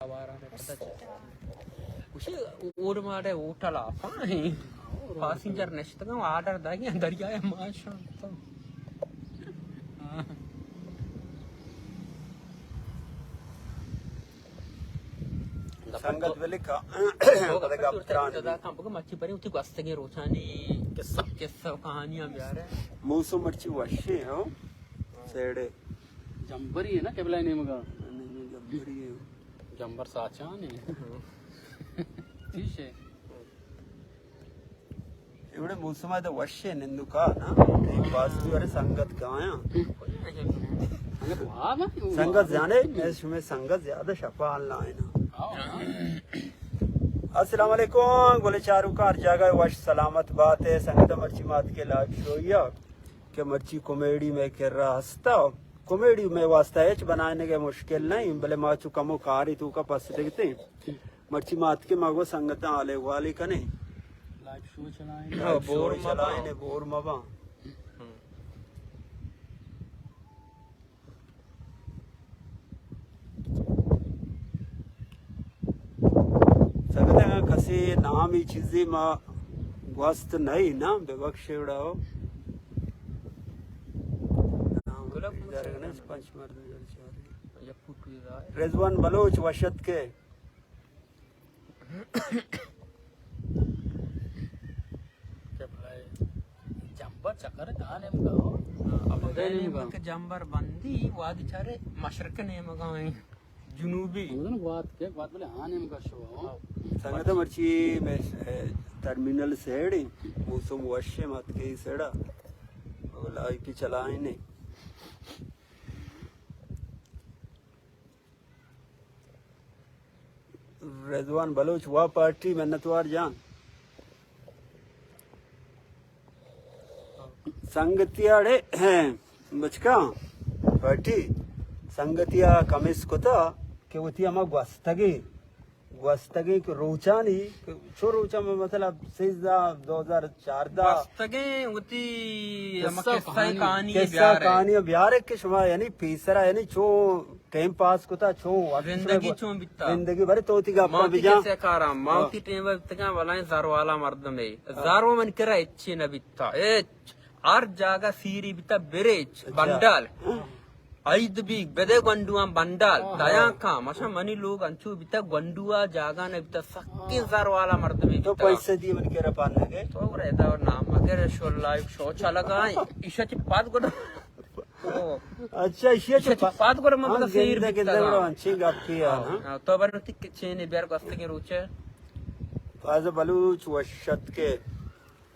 آواران ءَ پتہ چی؟ گوشی، اوڈ ماڑے ہوٹل ءَ پائیں۔ پاسنجر نشتگاں، آرڈر داگی، دریا ءَ ماشاں۔ سنگت بلے کا، پدا گپ تران بی۔ بگو مچی پریں وتی گوستگیں روچانی قصہ، قصہ و کہانیاں بیارے۔ موسم مرچی وشیں، ہو؟ سیڑے۔ جمبری ہے نا قبلہ نیمگا۔ جمبری ہے۔ جمبر ساچان ہے۔ ٹھیک ہے۔ ایوڑے موسم ءَ تو وش ہے نندوکا نا، ٹائم پاس بھی ورے سنگت کایاں۔ سنگت جانے، میں شمے سنگت زیادہ شپا آن لائن۔ السلام علیکم، گلے چاروکاں ہر جاگہ وش سلامت بات ہے۔ سنگت مرچی مات کے لائیو شویا کہ مرچی کامیڈی میں کرا ہستا۔ کامیڈی میں واسطہ ہچ بنانے کے مشکل نہیں، بلے ما چو کمو کاری تو کا پس دگتے۔ مرچی مات کے مگو سنگتاں حالے والی کنے۔ لائیو شو چلائیں۔ ہاں، لائیو شو بور مباں۔ چلائیں، بور مباں۔ ہم۔ سنگت اگاں کسی نامی چیزی ما گوست نہیں نا، ببخش وڑا ہو۔ نام گلاب پنچ مرد۔ رضوان بلوچ وشت کے۔ جمبر چکر کہاں نیمگا ہو؟ ابدے نیمگا۔ نیمگا کہ جمبر بندی، وادی چارے مشرق نیمگا ہیں، جنوبی۔ ہمدن گوات کے، گوات بلے ہاں نیمگا شو ہو۔ سنگت مرچی میں، اے، ٹرمینل سیڑی، موسم وشے مات کے سیڑا۔ لائیو پہ چلائیں نے۔ رضوان بلوچ وا پارٹی منتوار جان۔ سنگتی اڑے بچکا پارٹی سنگتیا کمیس کتا کہ وتی ہما گوستگیں، گوستگیں کہ روچانی، چو روچا میں مطلب سیزدہ، دو ہزار چاردہ۔ گوستگیں وتی ہما قصہ قصہ کہانی، کہانی قصہ بیارے۔ کہانی بیارے کہ شما یعنی پیسرا یعنی چو ٹائم پاس کتا، چون وقت زندگی شما چون بیتا؟ زندگی برے تو وتی گپا ما وتی بجان۔ کسے کارا، ما ہاں۔ وتی ٹائم بیتگاں بلائیں زر والا مردمے۔ ہاں۔ زر و من کرا ہچی نہ بیتا۔ ہچ۔ ہر جاگہ سیری بیتا بریچ، اچھا۔ بنڈال۔ ہاں۔ عید بی بدے گونڈواں بنڈال، ہاں۔ دیاں کاں، ماشا منی لوگ انچو بیتا گونڈوا جاگہ نہ بیتا، سکیں ہاں۔ زر والا مردمے تو بیتا۔ پیسے دی من کرا پانگے۔ تو رہدا نام مگر شو لائیو شو چلگائیں۔ ایشا چی پاد گڈ او۔ اچھا، ایشی ءَ چہ پد گڑا من ہاں، پدا سیر گندے، گندے بیتگاں۔ گڑا انچیں گپے آ، ہاں۔ ہاں، تو بر وتی چینے بیار گوستگیں روچے۔ فائز بلوچ وشت کے۔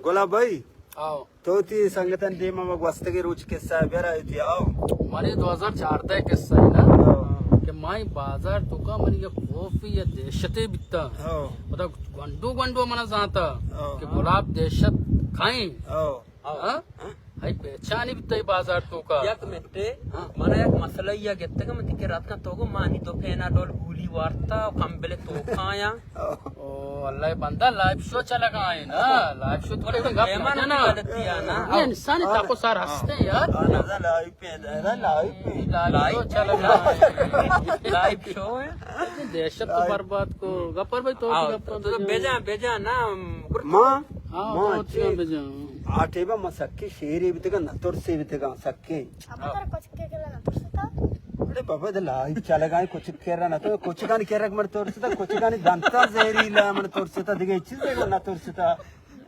گلا بھائی، آؤ۔ تو تی سنگتن دیما ما گوستگیں روچ قصہ بیار آئی تی، آؤ۔ منی دو ہزار چاردہ قصہ ہے نا، ہاں۔ کہ مائی بازار تو کا منی یک خوفی یا دہشتے بیتا۔ ہاں۔ پدا گونڈو گونڈو منا زانتا ہاں۔ کہ گلاب دہشت کھائیں۔ ہاں۔ ہاں؟ ہاں؟ ہئی پہچانی بیتا ای بازار توکا۔ یک منٹے، ہاں۔ منا یک مسئلہ یا گپتگا، من تکے رات کن تو گو مانی دو پینا ڈول گولی وارتا و کمبل توکایا۔ او اللہ بندہ لائیو شو چلگا ہے نا، لائیو شو تو گپ مہمان نا۔ غلطی ہے نا۔ یہ انسانی تاکو سار ہستے یار۔ آ، نظر لائیو پہ، نظر لائیو پہ۔ لائیو شو چلگا ہے۔ لائیو شو ہے۔ دہشت تو برباد کو۔ گپر بھائی تو آؤ، گپر تو بجا۔ بجا، بجا نا، ما، ہاں، ما تو چی بجا۔ آ ٹیبا ما سکیں شیرے بیتگاں، نہ ترسے بیتگاں، سکیں۔ ابا ترا کچک کرا نہ ترستا؟ ارے بابا، دے لائیو چلگائیں، کچک کرا نہ تو، کچکانی کرا من ترستا، کچکانی دنتا زہریلا من ترستا، دگہ چیزے کو نہ ترستا۔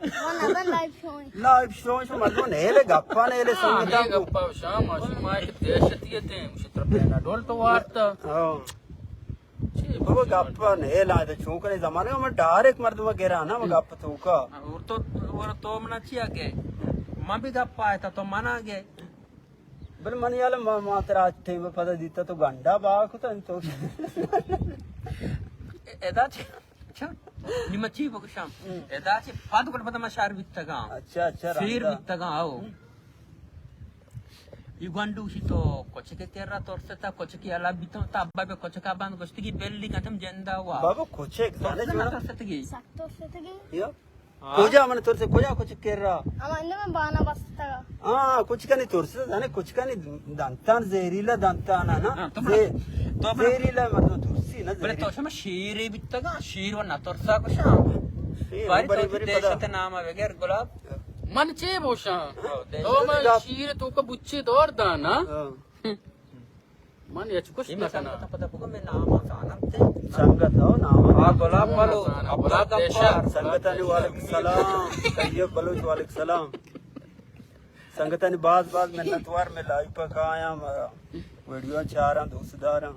من نزان لائیو شو ایں۔ لائیو شو، شو مردم نیلے گپا نیلے ہاں، سنگتا ہمیں کو۔ گپا شام، شما ایک دہشتیت ہیں، مشتر پینا ڈول تو وارتا۔ ہاں۔ چی بابا گپ نہ لائے، چون کنے زمانہ میں ڈائریکٹ مردم گرا نا، میں گپ تو کا۔ اور تو، اور تو منا چیا گئے؟ من بھی گپ آیا تھا، تو منا گئے۔ بل من یال ما، ما ترا ٹیم پتہ دیتا تو گنڈا با کتا تو۔ ادا چی، اچھا، نی ما چی بگشام؟ ادا چی پاد گڑ پتہ ما شہر بیتگاں۔ اچھا، اچھا، سیر رندا۔ بیتگاں، آؤ۔ ای گونڈو شی تو کچک کرا ترستا، کچکی الا بیتم تا ابا بے کچکا بند گشتگی بلی گندم جندا وا۔ بابا کچک زانے ترستا چونا؟ ترستگی۔ سک ترستگی۔ یا؟ ہاں۔ کجا من ترسے، کجا کچک کرا؟ اما اندے من بانا بستا۔ ہاں، کچکانی ترستا، زانے کچکانی دنتان زہریلا دنتان نا۔ ہاں، تو بڑا، زے-، تو بڑا۔ زہریلا مردم ترسی۔ بلے تو شما شیرے بیتگاں، شیر و نترسا کشاں۔ شیر باری بری تو بری دہشت پدا۔ نام بگر گلاب۔ من چے بوشاں؟ ہاں، تو دہشت۔ من شیر تو کا بچے دور دانا۔ ہاں۔ من ہچ کچھ نہ کناں۔ سنگت پدا بگو، میں نام آسان تے۔ سنگت ہو، نام آسان۔ ہاں، گلاب والو، عبداللہ گپار۔ سنگتانی وعلیکم سلام۔ طیب بلوچ وعلیکم سلام۔ سنگتانی باز باز منتوار، میں لائیو پہ کایاں، ویڈیو چاراں، دوست داراں۔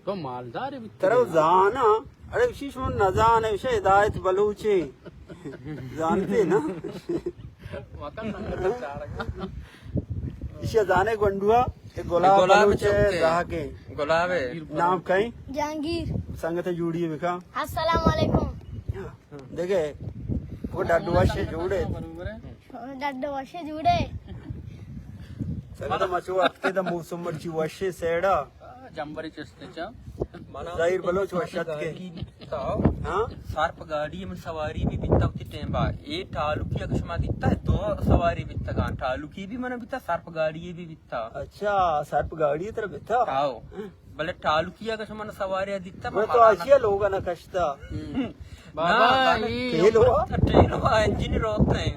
تو مالدار بیت ترا زانا۔ اڑے وشی شما نزانے، وشی ہدایت بلوچے۔ زانتے نا؟ وطن ننگت چارگا۔ ایشی زانے گونڈوا، اے گلاب گلاب بلوچ ہے، چوکے۔ زہاکے۔ گلاب ہے۔ نام کئیں؟ جہانگیر۔ سنگت جوڑی بکا۔ السلام علیکم۔ دیکھے، وہ ڈاڈو واشے جوڑے۔ ڈاڈو واشے جوڑے۔ سنگت مچو اتکے دا موسم مرچی واشے سیڑا۔ جمبری چستے چا۔ ظاہر بلوچ وش اتکے۔ ہاں؟ سرپ گاڑی من سواری بھی بیتا ہوتی ٹیم با۔ اے ٹالوکی اگر شما دیتا ہے، دو سواری بیتگان۔ ٹالوکی بھی من بیتا، سرپ گاڑی بھی بیتا۔ اچھا، سرپ گاڑی تر بیتا؟ آؤ۔ بلے ٹالوکی اگر شما سواری دیتا، من تو آشیا لوگا نہ کشتا۔ بابا، نہ، ای ٹیلو۔ ٹیلو انجن روت نے۔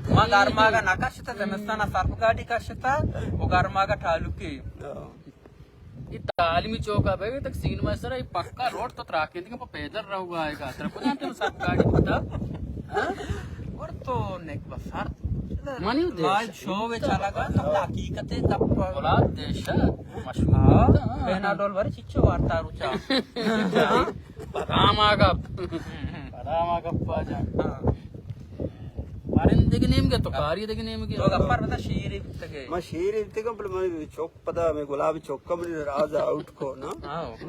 ما گرماگا نہ کشتا، زمستان سرپ گاڑی کشتا، وہ گرماگا ٹالوکی۔ ہاں۔ یہ تعلیمی چوکا بے تک سین میں سر، یہ پکا روڈ تو تراکیں دیگه، پہ پیدل رہو گا آئے گا۔ ترا کجا تم سرپ گاڑی بتا؟ ہاں؟ اور تو نیک بسار۔ منی دیش۔ ما شو وچ چلا گا، تو حقیقت ہے، تب بلا دیش۔ مشہور۔ ہاں۔ پیناڈول بری چچو وارتا روچا۔ بادام آگا۔ بادام آگا پا جا۔ ہاں۔ پرندگی نیم گے تو کاری دگی نیم گے۔ تو گپار بتا شیری بیتگے۔ ما شیری بیتگم، بل من چوک پدا میں گلاب چوک من راز آؤٹ کو نا۔ ہاں۔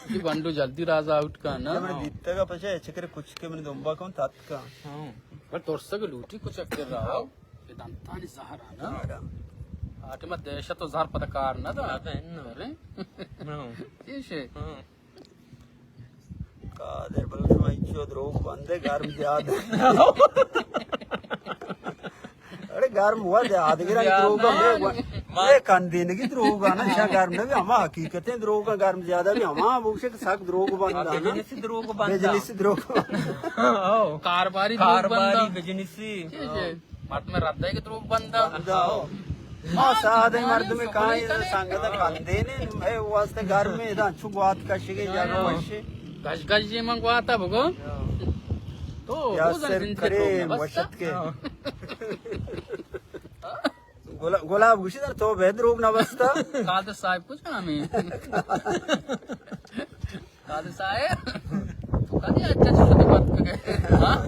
یہ بندو جلدی راز آؤٹ کا نا۔ من دیتگا پچھے چکر کچھ کے من دمبا کم تات کا۔ ہاں۔ پر ترسگ لوٹی کچھ اکر رہا۔ ہاں۔ یہ دنتانی زہر آنا۔ ہاں۔ آٹے ما دہشت و زہر پدا کار نہ دا۔ نہ دا، نہ۔ ارے؟ ہاں۔ چیشے؟ ہاں۔ قادر بلوچ، شما انچو دروگ بندے، گرم زیادہ۔ اڑے گرم ہوا زیادہ، گرم دروگ بندے۔ اے کندینگی دروگ آنا، شا گرم نہ بی، ہما حقیقتیں دروگ، گرم زیادہ بی، ہما بوشے کہ سک دروگ بندہ نا۔ بزنسی دروگ بندہ۔ بزنسی دروگ بندہ۔ ہاں۔ کاروباری دروگ بندہ۔ کاروباری، بزنسی۔ جی، جی۔ مردم رد ہے کہ دروگ بندہ۔ بندہ ہو۔ ما سادہ مردم کائیں، سنگت کندے نے، اے واسطے گرم ہے، ادا چو گوات کشگے جگہ وشے۔ گش گش جی من گواتا بگو۔ تو یا روزن سر زندگی کرے دروگ نہ بستا۔ وشت کے۔ ہاں۔ گلا-، گلاب گوشی در تو بے دروگ نہ بستا۔ قادر صاحب کچھ ہمیں۔ قادر صاحب، تو کدی اچھا چیز تو بات کر گئے۔ ہاں؟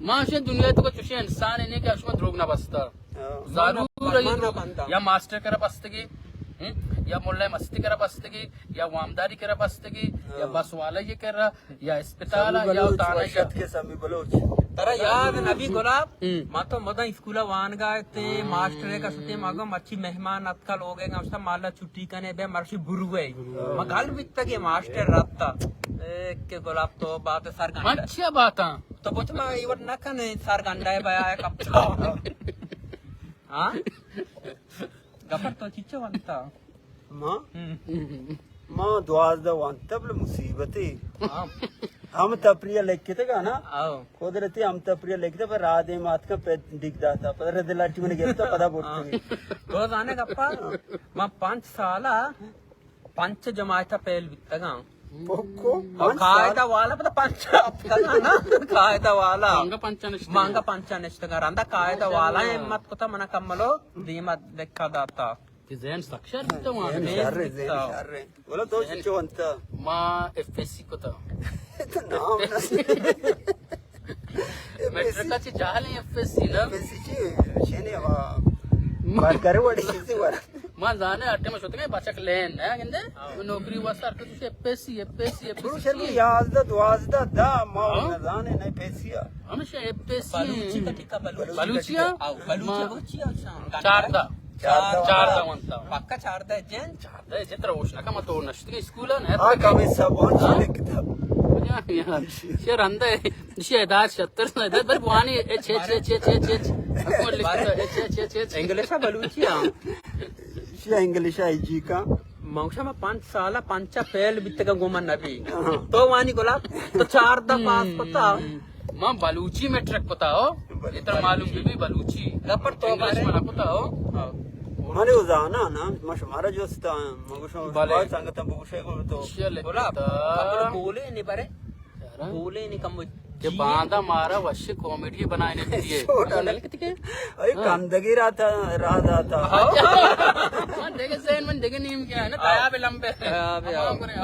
ما اشیں دنیا تو چوشیں انسان نے کہ اشما دروگ نہ بستا۔ ہاں۔ ضرور من نہ، من نہ بندا۔ یا ماسٹر کرا بستگی، ہم؟ یا ملا مستی کرا بستگی، یا وامداری کرا بستگی، یا ہاں۔ بس والا یہ کرا، یا اسپتال سمی یا بلوچ، تانا وشت کے سمی بلوچ۔ ترا یاد نبی گلاب، ہم۔ ما تو مدن اسکول وانگا تے، ہاں۔ ماسٹر کا شتے مگو مچی مہمان اتکا لوگے گا، مالا چھٹی کنے بے مرشی بروے۔ ہاں۔ ما گل بیتگے ماسٹر رابطہ۔ اے کہ گلاب تو بات سر گنڈا۔ مچیا باتاں۔ تو بوت ما ایور نہ کنے سر گنڈا ہے بیا ہے کپتا۔ ہاں؟ گپر تو چچو بنتا۔ ما؟ ہم۔ ما دوازدہ وانتا بلے مصیبتے۔ ہاں۔ ہم تپریا لکھتے گا نا؟ آؤ۔ قدرتی ہم تپریا لکھتے پر رادے مات کا پہ ڈگ داتا۔ پر رد لاٹی من گرتا پدا بوٹ۔ ہاں۔ تو زانے گپا؟ ما پانچ سالا پنچ جماعت پہل بیتگاں۔ پکو، اور پنچ سال؟ قاعدہ والا پتہ پنچ ہفتہ نا، قاعدہ والا۔ مانگا پنچا نشتگاں۔ مانگا پنچا نشتگاں۔ رندا قاعدہ والا ہمت کتا منا کملو دیما دکھا داتا۔ کہ ذہن سک شر بیتا وہاں۔ ذہن شر، ذہن شر۔ بولو تو چو انت؟ ما ایف ایس سی کتا۔ تو نام نہ۔ میٹرک چی جہل ایف ایس سی نا؟ ایف ایس سی چی؟ شنے وا۔ بات کرے وڑی چیزی ورا۔ ما زانے اٹے ما شتگے بچک لین، نہ گندے؟ ہاں۔ نوکری واسطہ اٹے تو F S C, F S C, F S C. گرو شر یازدہ، دوازدہ، دہ، ما ہاں۔ نہ زانے نہ ایف ایس سی۔ ہمیشہ ایف ایس سی۔ بلوچی کا ٹکا بلوچی۔ بلوچی کا ٹکا۔ آؤ، بلوچی ما بلوچی آؤ شان۔ چاردہ۔ چاردہ۔ چاردہ وانتا۔ پکا چاردہ جن۔ چاردہ جن ترا ہوش نکا ما تو نشتگے اسکول نہ۔ آ کمی سب اور چیلے کتاب۔ شے رندا ہے۔ شے دار شتر نہ دار بر بوانی H H H H H H. بارے۔ انگلش ءَ بلوچی ءَ؟ شی انگلش ءَ جی کا۔ من گوشاں ما پنچ سال ءَ پنچ ءَ فیل بیتگاں گوں من نبی۔ ہاں۔ تو وانی گلاب تو چاردہ پاس کتا۔ من بلوچی میٹرک کتا ہو۔ بلوچی۔ اتنا معلوم بی بی بلوچی۔ گپر تو انگلش بارے۔ من کتا ہو۔ ہاں۔ من او زانا نا، ما شمارا جستا، ما گوشاں بلے۔ شمار سنگتاں بگوشے گو تو۔ گلاب، کمر بولے نی بارے۔ یارا۔ بولے نی کم کہ جی۔ باندا مارا وش کامیڈی بنائے نے دیے۔ چھوٹا لگتی کے۔ اے ہاں۔ کندگی رات، رات آتا۔ ہاں۔ من دیگه ذہن من دیگه نیم کیا ہے نا، ہاں۔ تیاب لمبے۔ تیاب، ہاں، ہاں۔ برے۔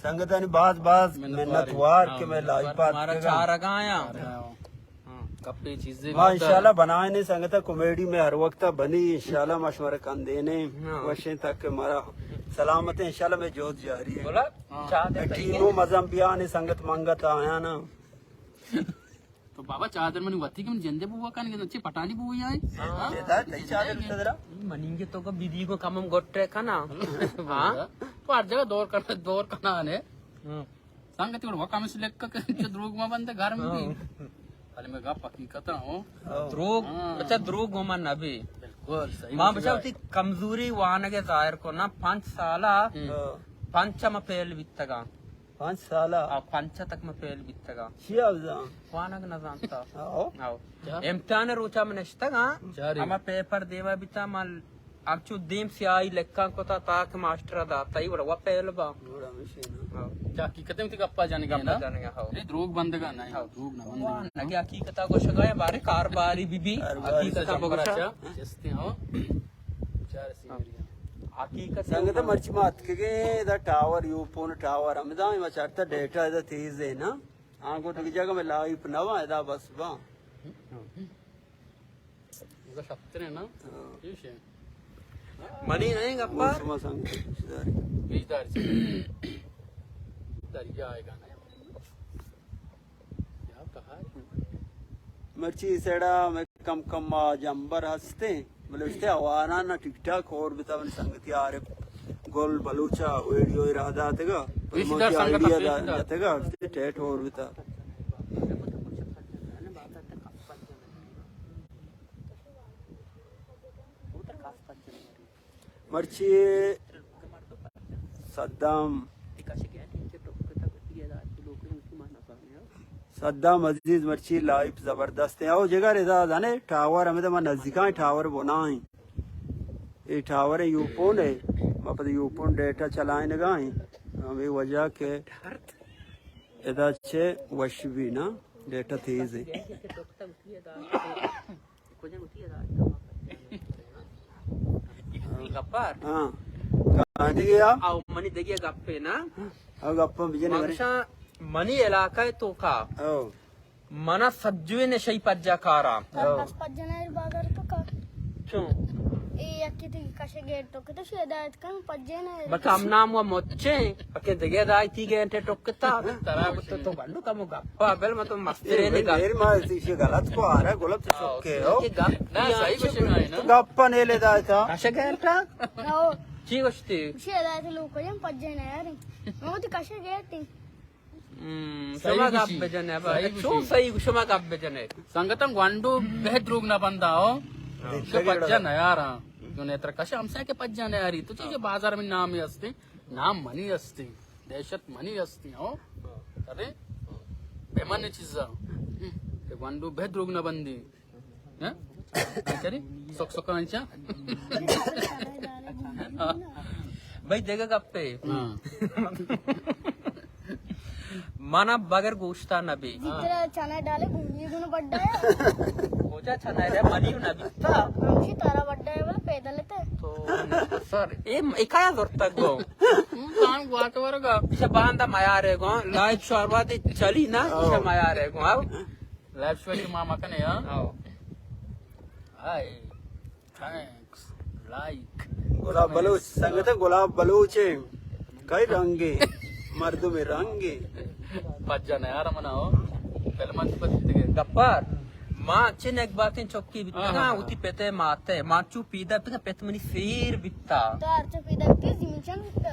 سنگتانی باز باز منت وار۔ منت وار کہ ہاں، میں منت وار لائیو پات مارا کے چارگایا۔ ہاں۔ ہاں، گپے چیزے ما بات انشاءاللہ بنائیں سنگتا کامیڈی میں ہر وقت بنی، انشاءاللہ ما شمارا کندینے۔ ہاں۔ وشیں تک مارا سلامت ہے، انشاءاللہ میں جوت جاری ہے۔ بولا، ہاں۔ چاہ دے ٹیم تئیگے۔ مزم بیانے سنگت منگت آیا نا۔ تو بابا چادر منی وتی کہ من جندے بوا کن کہ چی پٹانی بوئی آئے۔ ہاں۔ چی دا تئی چادر تدرا؟ منی کہ تو کو بیدی کو کمم گٹے کنا۔ ہاں۔ تو ہر جگہ دور کنا، دور کنا نے۔ ہاں۔ سنگتی گڑا وکا ہمے سلیکہ کہ چہ دروگ ما بندے گھر میں بھی۔ ہاں۔ بلے میں گپ حقیقت ہوں۔ ہاں۔ دروگ، ہاں۔ اچھا، دروگ گو من نبی۔ بالکل صحیح ما بچا۔ وتی کمزوری وانگے ظاہر کو نا، پنچ سالا، ہاں۔ پنچ ما فیل بیتگا۔ پنچ سالا؟ آ، پنچ تک ما فیل بیتگا۔ چیا بزان؟ وانگ نزانتا۔ ہاں۔ ہاں۔ کیا؟ امتحان روچا من نشتگا، چاری۔ اما پیپر دیما بیتا، ما انچو دیم سیاہی لکھاں کتا تاکہ ماسٹر ءَ داتا، ای وڑا وا فیل با۔ گڑا ہمیشی نا۔ ہاں۔ چا حقیقت ہے، وتی گپا جانگا گپا نا؟ جانگا، ہاں۔ اے دروگ بندگا نا، ہاں۔ دروگ نہ بندگا۔ نگے حقیقتا گوشگا ہے، بارے کارباری بی بی۔ کارباری حقیقتا بگوشا۔ جستے ہو۔ چار سی میری۔ حقیقت سنگت مرچی ما اتکگیں، ادا ٹاور، یو پون ٹاور، ہمدا ما چارتا ڈیٹا ادا تیز ہے نا۔ آنگو دیگه جگہ میں لائیو نہ وا، ادا بس با۔ ادا شپترے نا؟ ہاں۔ ایش ہے۔ منی نہیں گپار۔ شما سنگ پیشداری۔ پیشداری چی؟ دریا آئے گا نا۔ یا کہا ہے؟ مرچی سیڑا میں کم کم ما جمبر ہستے، بلے اشتے آواران نا ٹک ٹاک ہور بتا، منی سنگتی عارف گل بلوچا ویڈیو را داتگا، پیشدار سنگت آئیڈیا دا، پیشدار۔ داتگا، اشتے ٹیٹ ہور بتا۔ مرچی صدام، صدام عزیز مرچی لائیو زبردست ہے۔ او جگر ادا زانے ٹاور ہمیں ما نزدیکائیں ٹاور بنائیں۔ اے ٹاور یوپون ہے، ما پد یوپون ڈیٹا چلائیں نگائیں۔ ہمیں وجہ کہ ادا چہ وش بھی نا، ڈیٹا تیز ہے۔ گپار۔ ہاں۔ گاندھی گیا؟ او منی دگہ گپے نا۔ او گپاں بجنے منی۔ منی علاقہ تو کا۔ او۔ منا سجوے نشئی پجا کارا۔ او۔ بس پجا نہ بازار تو کا۔ چون؟ اے یکی تی کشے گیٹ تو کتا شو ہدایت کن پجے نہ۔ بس ہم نام و مچے، اکے دگہ ہدایتی گیٹ ٹوکتا۔ ترا تو، تو گنڈو کمو گپا، بل ما تو مسترے نے گپ۔ میر ما اسی غلط کو آ رہا، غلط تو چکے ہو۔ یہ گپ نا، صحیح کچھ نہیں نا۔ تو گپا نے لے دایتا۔ کشے گیٹ ٹا؟ او۔ چی گوشتی؟ شو ہدایت لوگ کو جن پجے نہ یار۔ ما تو کشے گیٹ تی۔ ہم، صحیح شما گپ بجنے، با۔ صحیح چون گوشی۔ صحیح، شما گپ بجنے۔ سنگتاں گونڈو بہ دروگ نہ بندا ہو۔ ہاں۔ کہ پجا نیاراں۔ جو نیتر کش ہمسائے کہ پجا نیاری۔ تو چیزے بازار میں نام ہستے، نام منی ہستے، دہشت منی ہستے ہو۔ ارے، بے من چیزا۔ کہ گونڈو بہ دروگ نہ بندی۔ ہاں؟ کری؟ سک سک انچا؟ بھائی، دگہ گپے۔ ہاں۔ منا بغیر گوشتا نبی۔ جترا چنا ڈالے گونی گون بڑا ہے۔ گوجا چنا ہے، منی نبی تا۔ ہمشی تارا بڑا ہے، بولے پیدل تے۔ تو سر، اے، اے کایا زورتگ گو؟ کان گوات ورگا۔ ایشا باندا میارے گو، لائیو شارواتی چلی نا، ایشا میارے گو، آو۔ لائیو شو کہ ما مکنے، ہاں؟ آو۔ ہائے، تھینکس، لائک۔ گلاب بلوچ، سنگت گلاب بلوچ ہے۔ کئی رنگے، مردم رنگے۔ پجا نیار منا ہو۔ فلم انت پتی دیگه۔ گپار، ما چہ نگباتیں چکی بیتگاں، ہاں، ہاں، ہاں۔ وتی پتے ماتے، ما چو پیدا بیتگاں، پت منی سیر بیتا۔ تو ہر چو پیدا بیتی، زمین چنڈ بیتا۔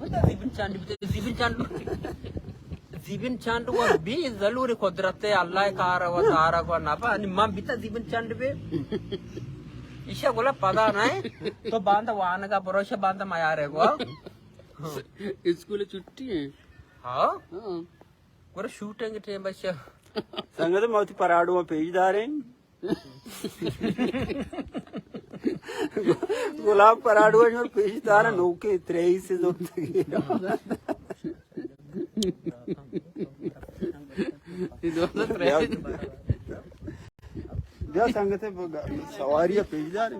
زمین چنڈ بیتا، زمین چنڈ بیتا۔ زیبن چنڈ و بی ضلور قدرت اللہ کار و دارگ و نبا، نی من بیتا زیبن چنڈ بی. ایشا گلا پدا نہ، تو باندا وانگا برو، ایشا باندا میارے گو. اسکول چھٹی ہے. ہاں. ہاں. گورا شوٹنگ ٹیم بچا. سنگت، ما وتی پراڈو پیش داریں. گلاب پراڈو شمار پیش دار، نوکے تریس زرتگی. بیا سنگت، سواری پیش داریں.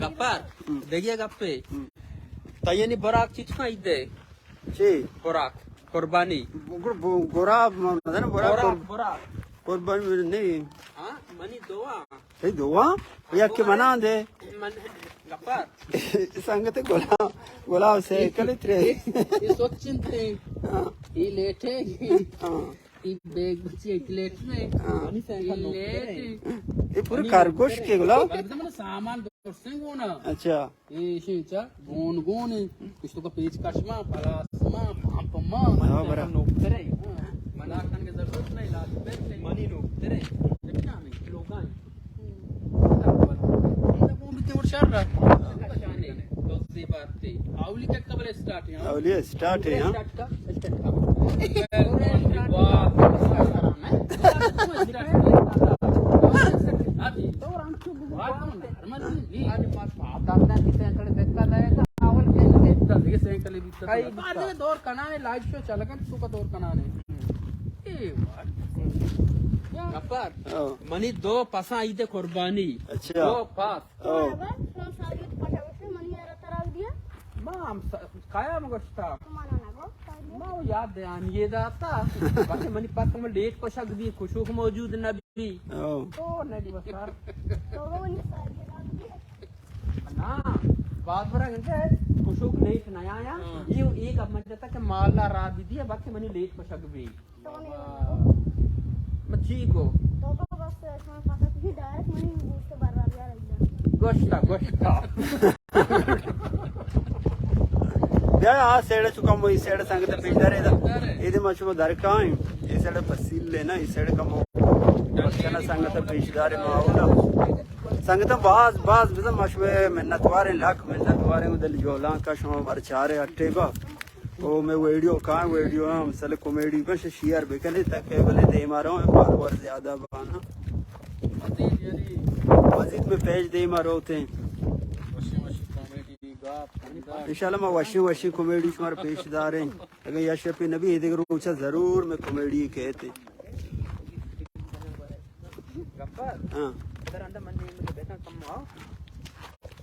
گپار، دگہ گپے. تیانی براک چیچ کن ایدے؟ چی؟ براک، قربانی. گر-، ب-، گراب، مزن براک، براک، قر-، براک. قربانی نہیں. ہاں، منی دعا. تئی دعا؟ یک کہ منا دے. من، گپار. سنگت گلاب، گلاب سائیکل ترے. یہ سوچنتے. ہاں. یہ لیٹے. ہاں. ای بیگ بچی ایک لیٹ میں. ہاں. ای لیٹ. یہ پورے خرگوش کے گلاب. سامان درسیں گونا. اچھا. ایشی چا گون گون. کچھ تو کا پیچ کش ما، پلاس ما، پمپ ما. ہاں، برا. نوکترے. منا کن کے ضرورت نہیں، علاج پہ نہیں. منی نوکترے. لوگاں. اولی کے قبل اسٹارٹ ہے، ہاں؟ اولی اسٹارٹ ہے، ہاں؟ اسٹارٹ کا، اسٹارٹ کا. دور کنانے، لائیو شو چلگن تو کا دور کنانے. اے وار. گپار. ہاں. منی دو پساں عید قربانی. اچھا. دو پس. او. ما ہم س-، کایا مگوشتا. ما وہ یاد دہانی یہ داتا. بلکہ منی پت میں لیٹ پشک بھی، کشوک موجود نہ بھی. او. او نہ دی بسار. نا، بعد برا گنتے کشوک لیٹ نہ آیا. ہاں. یہ ایک اب مجھتا کہ مالا را بھی دیا، بلکہ منی لیٹ پشک بھی. من چی گو؟ تو تو بس شما فقط بھی ڈائریکٹ منی گوشت بر رہا گوشتا، گوشتا. بیا آ سیڑ چکا مو، ای سیڑ سنگت پیش دارے دا. ایدے ما شما در کائیں. ای سیڑ پسیل لینا، ای سیڑ کمو. بچنا سنگت پیش دارے ما اولا. سنگت باز، باز بزن ما شما منتواریں، لاکھ منتواریں، دل جولان کا شما مر چارے اٹے با. او میں ویڈیو کاں، ویڈیو ہم سل کامیڈی بش شیئر بکنے تاکہ بلے دیما رو فالوور زیادہ بانا. مزید میں پیج دیما روتے. انشاءاللہ ما وشی وشی کامیڈی شمار پیش داریں. اگر یا شپی نبی، دیگر روچا ضرور میں کامیڈی کہتے. ہاں.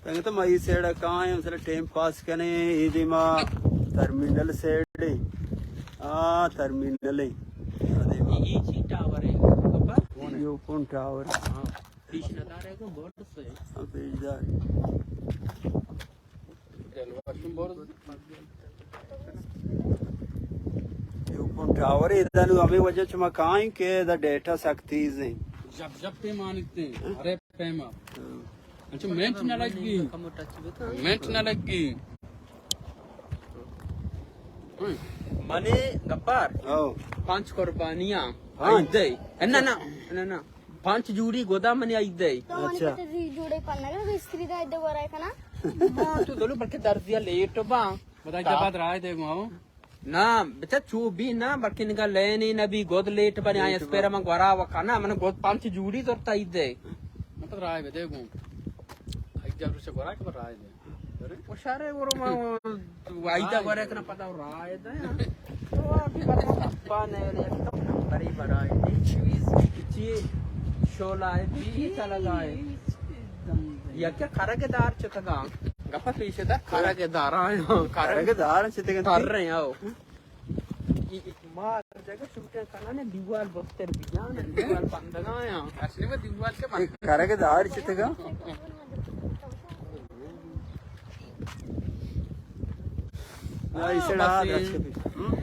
تنگت ما ای سیڑ کائیں، مثلا ٹائم پاس کنے، اے دیما ٹرمینل سیڑ. آ ٹرمینل ہے. اے چی ٹاور ہے؟ Jio phone tower. ہاں. پیش نہ دارے کو بہت سے. ہاں، پیش دار. یو فون ٹاور ہے، ادا نو ہمیں وجہ چما کائیں کہ ادا ڈیٹا سخت تیز ہیں. جب جب پہ مانتے ہیں، ارے پیما. ہاں. اچھا، منٹ نہ لگی. منٹ نہ لگی. منی گپار. او. پانچ قربانیاں. پانچ؟ دے. نہ، نہ، نہ، نہ. پانچ جوڑی گدا منی عید ہے. تو منی اچھا. پتے دی جوڑے پنگا استری دا دے ورائے کنا. ما تو دلو بلکہ درزیا لیٹ با. بتا جب بعد رائے دے گو. نا، بچا چو بھی نا، بلکہ نگا لینے نہ بھی گد لیٹ بنے آئے، لیٹ اسپیرا با. من گورا وکا نا، من گد پانچ جوڑی زورتا عید ہے. مطلب رائے دے گو. ایک جب سے گورا کے رائے دے. اشارے ورو ما وایدا ورے کنا پدا رائے دے. تو ابھی بتا پانے نے بری برائے. چیز چی شولا ہے، چی چلا گائے. یا کیا کرگ دار چتگا؟ گپا پیش دا کرگ دار آیا. کرگ دار چتگا. کر رہے ہیں او. ما جگہ شوٹنگ کنانے دیوال بستر بیان، دیوال بندگایا. اصلی میں دیوال کے بند. کرگ دار چتگا. آ، اسے ڈا درچ کے پیش. ہم؟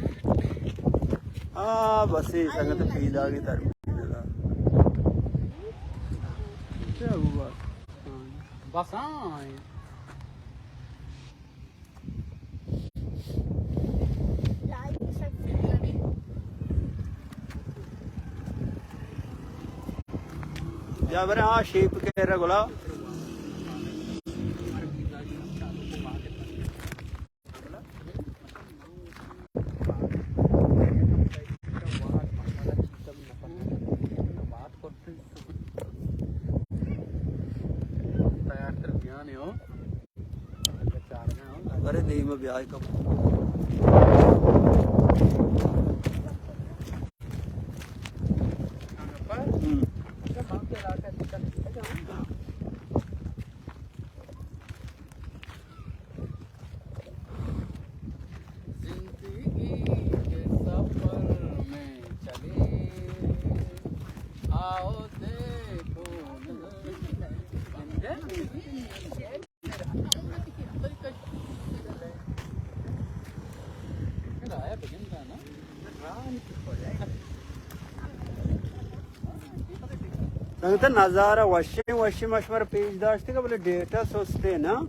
آ، بس یہ سنگت پیدا کی تر. کیا ہوا؟ بس ہاں. لائیو سکتی. جا برے، آ شیپ کے رہ گلا۔ تیار تر بیانے ہو۔ برے دیم بیائے کم۔ ہم۔ زندگی کے سفر میں چلے، آؤ دیکھو۔ سنگت، نظارہ وشیں، وشیں، ما شمارا پیش داشتگ، بلے ڈیٹا سستے نا۔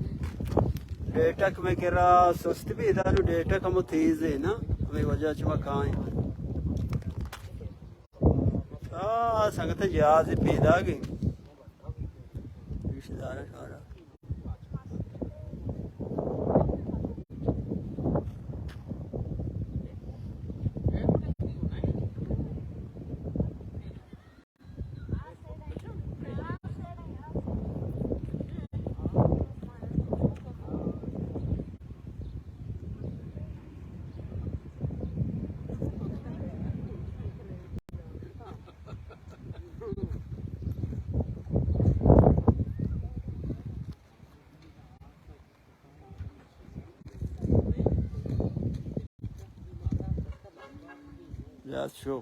ڈیٹا کہ مئے کرا سست بی، ادا نو ڈیٹا کمو تیز ہے نا، ہمیں وجہ چما کائیں۔ آ، سنگت، جہاز پیداگ ایں۔ پیش دارا شمارا۔ یا شو۔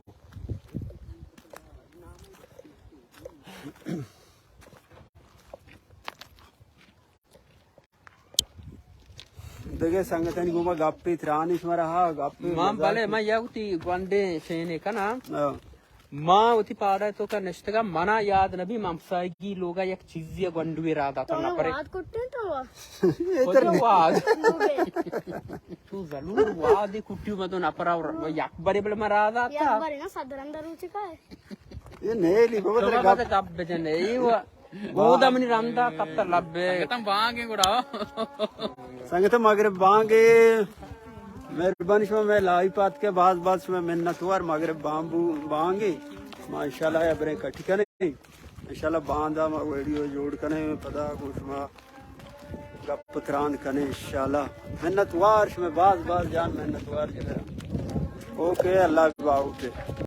دگہ سنگتانی گوما گپے ترانی شمارا، ہا، گپے من، بلے، من یک وتی گونڈیں شینے کناں۔ ہاں۔ ما وتی پاڑا توکا نشتگا، منا یاد نبی، من ہمسایگی لوگا یک چیزی گونڈوے را داتا تو نپرے۔ واد کٹے تو۔ کجا واد؟ تو ضرور واد کٹیو، من تو نپرا، یک بارے بلے من را داتا۔ یک بارے نا، صد رند روچ کا ہے۔ یہ نیلی بابا، ترا گپ بجنے، یہ وا۔ بودا منی رندا کپتا لبے۔ سنگتاں بانگیں گڑا۔ سنگتاں مغرب بانگے۔ مہربانی شما مئے لائیو پاتکے، باز باز شما منتوار۔ مغرب بانگ بو، بانگے۔ ما انشاءاللہ ابریں کٹی کنیں۔ انشاءاللہ باندا ما ویڈیو جوڑ کنیں، پدا گوں شما گپ تران کنیں انشاءاللہ۔ منتوار شما، باز باز جان منتوار جگر۔ اوکے، اللہ باہوٹ۔